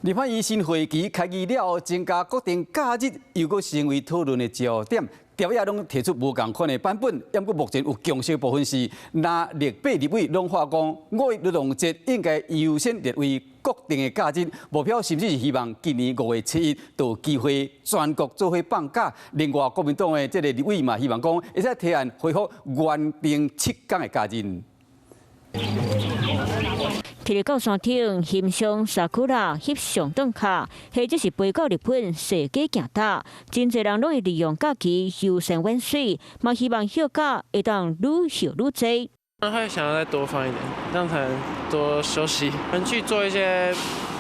立法院新會期開議了後，增加國定假日又閣成為討論的焦點。朝野攏提出無仝款的版本，毋過目前有共識部分是，藍綠白立委攏喊講，五一勞動節應該優先列為國定的假日，目標甚至是希望今年5月7日就有機會全國做伙放假。另外，國民黨的這个立委嘛，希望講會使提案恢復原定7天的假日。佇咧到山頂欣賞桜、翕相打卡，或者是飛到日本踅街行搭，真濟人攏會利用假期遊山玩水，嘛希望休假會當愈休愈濟。會想要再多放一點，這樣才能多休息，能去做一些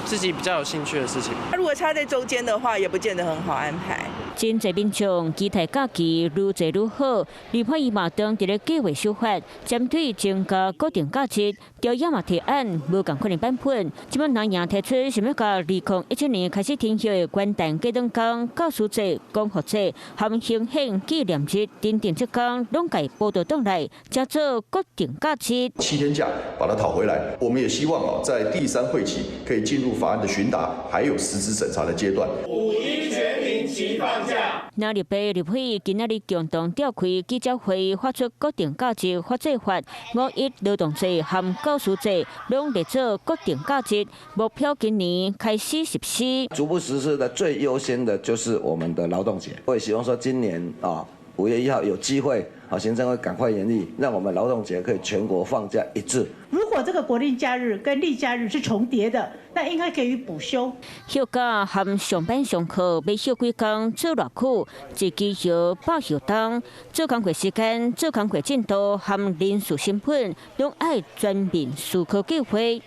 自己比較有興趣的事情。如果插在中間的話，也不見得很好安排。真濟民眾期待假期愈濟愈好，立法院嘛當佇咧計劃修法，針對增加國定假日，朝野嘛提案無仝款的版本。這擺藍營提出想欲共2017年開始停休的元旦隔兩工、教師節、光復節含行憲紀念日等等這工，攏共補倒轉來，成做國定假日。 7天假把它討回來，我們也希望啊，在第三會期可以進入法案的詢答，還有實質審查的階段。五一全民齊放假。藍綠白立委今仔日共同召開記者會，發出國定假日法制法，五一勞動節含教師節攏列做國定假日，目標今年開始實施。逐步實施的最優先的就是我們的勞動節，我也希望說今年啊5月1號有機會啊，行政會趕快研議，讓我們勞動節可以全國放假一致。如果這個國定假日跟例假日是重疊的，那應該給予補休。休假含上班上課，欲休幾工，做偌久，一支休百休冬，做工課時間、做工課進度含人事成本，攏愛全面思考計劃。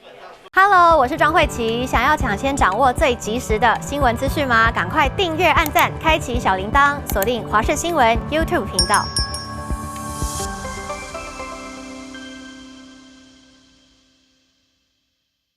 Hello，我是莊慧琪，想要搶先掌握最及時的新聞資訊嗎？趕快訂閱、按讚、開啟小鈴鐺，鎖定華視新聞 YouTube 頻道。